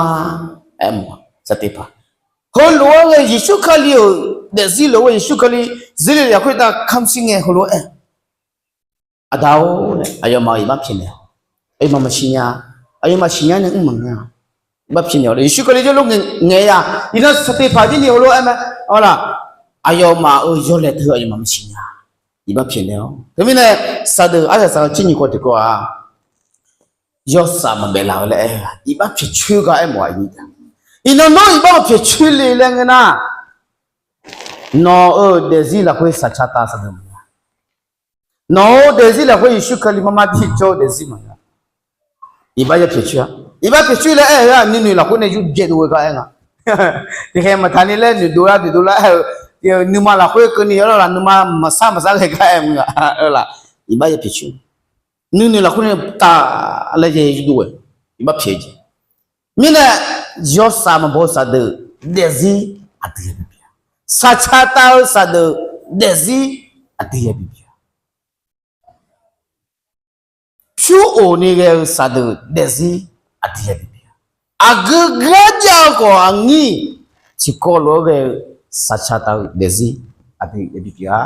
Aermawf-a, Saqteqpaq. Heulof-aer ghae Yeqsur Kali-euq daefzir lof-aer Yeqsur Kali zirle lafkhoer tav kamq shir ngae heulof-aer, Aqda-or, aqyawfmaf iqbax pyaeq naeq-awq. Aqyawfmaf maqsiq nya. Aqyawfmaf siqnya nae mr maqngeur-a. Iqbax pyaeq naeq-awq. Yeqsur Kali jawrluf ngaeq-a. Iqnan Saqteqpaq jirni heulof-aer mae. Arlaq, aqyawfmaf-euq yawlaeq teu aqyawfmaf maqsiq nya. Iqbax pyaeq naeq-awq. Teumirnae, saqdeuq arsaq saq-eu tser nyiq kawv tiqkawv-a, yawshaq maqbaef laf-eu laer aer-a. Iqbax pyaeq coer gar aermawf-a. Iqnan nawr iqbax maqpyaeq coer le laer ngeur nar, nawq-euq daefzir lafkhoer saqcaq tav saqdeuq maqya. Nawq-euq daefzir lafkhoer Yeqsur Kali marmar bi jawr-eu daefzir maqya. Iqbax ya pyaeq coer-a. Iqbax pyaeq coer laer aer-eu-aq, nuinoeq lafkhoer nae yur byaerdov-eu gar aer nga. Tiqkhaeq maqtaq ni laer noeqdov lar noeqdov lar aer-eu, nuima lafkhoer keuvni arlaq nuima maqsar maqsar ghae gar aer-eu nga. Arlaq, iqbax ya pyaeq coer. Nuinoeq lafkhoer nae taf laer ya yurdov-aer, iqbax pyaeq jeq. Mirnae, yawshaq maqbaw-eu saqdeuq daefzir aqdui ya bibya. Saqcaq tav-eu saqdeuq daefzir aqdui ya bibya. Pyur of ni ghae-eu saqdeuq daefzir aqdui ya bibya. Aqgeu gar jav-eu khawf aqnyir tiqkawv lof-aer ghae-eu saqcaq tav-eu daefzir aqdui ya bibya.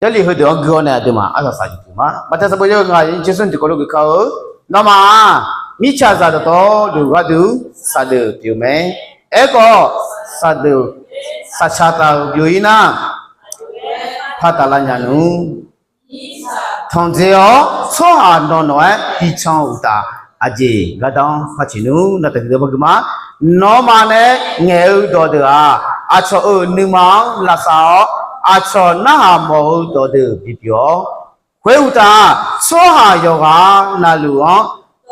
Jarlif heudeuq-anr gui-awr nae aqduimaf arsaq saq jeq pyeuf ma. Baqda sanqbof yawhuiq ngaq yawnyir tser smr tiqkawv lof gui kar-eu, nawmaf-aq, mirtsaqzaq dawqtawvluf gharduq saqdeuq pyeuf mae. Aerkhawf, saqdeuq saqcaq taq-euq byov-ir nar, par taf lar nya nmr. Tanqdzae-awr tsawrhaq nawq nawq-aer bican uqtaf, aqjeq gardanr par teq nmr. Nar taqhuiq deuq-anr par gui ma. Nawmaf nae ngaeq-eu dawqdeuq-aq, aqcawq-euq nuima-anr lavsav-awr, aqcawq narhaq mawf-eu dawqdeuq bipyeuf-awr, khoeruqtaf, tsawrhaq yawqghaq navluf-anr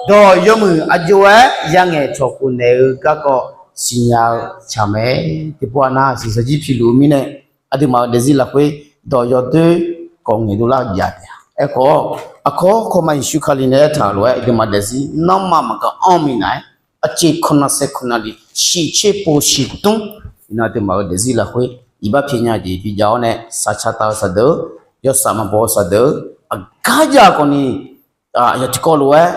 dawq yawmuiq aq jov-aer yangaeq cawq khof naeq-eu garkawv siqnya-eu tsaq mae. Tiqpov-aq nar, siqsaq jir piluf-eu mirnae, aqduimaf-euq daefzir lafkhoer dawq yawdoer kawv ngaeqdov lar-eu jav taef-a. Aerkhawf, aqkawr kawma Yeqsur Kali nae aertaq-euq lof-aer aqduimaf daefzir nanrma maqgaq anr minav-aer arciv kawrnar saer kawrnar li, shiqtser pov shiqtmr, iqnan aqduimaf-euq daefzir lafkhoer iqbax pyaeqnya jeq bijav-awr nae saqcaq taf-eu saqdeuq-eu, yawshaf maqbaw-eu saqdeuq-eu, aqgar jav khawfni, aqyawf tiqkawv lof-aer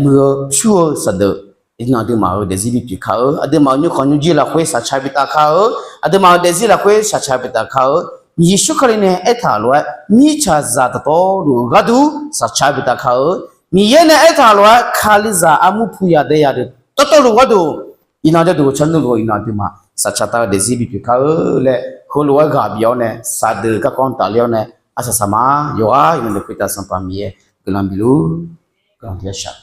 muiq-eu pyur-eu saqdeuq, iqnan aqduimaf-euq daefzir bipyeuf kar-eu, aqduimaf-euq nymrkhanq nymrjir lafkhoer saqcaq bitaf kar-eu, aqduimaf-euq daefzir lafkhoer saqcaq bitaf kar-eu, Yeqsur Kali nae aertaq lof-aer mirtsaqzaq dawqtawvluf-eu gharduq saqcaq bitaf kar-eu, Miqyaer nae aertaq lof-aer Kalizaq armur puq yaq dae yaq deuq dawqtawvluf gharduq, iqnan jawrduq tsawrduq iqnan aqduimaf saqcaq taf-eu daefzir bipyeuf kar-eu laer heulof-aer ghaq bif-awr nae saqdeuq garkawv tafler-awr nae arsaq saqma, yawqghaq iqnan deuq khoertav Sanqpaq Miqyaer guiqlanq bifluf, guiqlanq tiqyar shaq.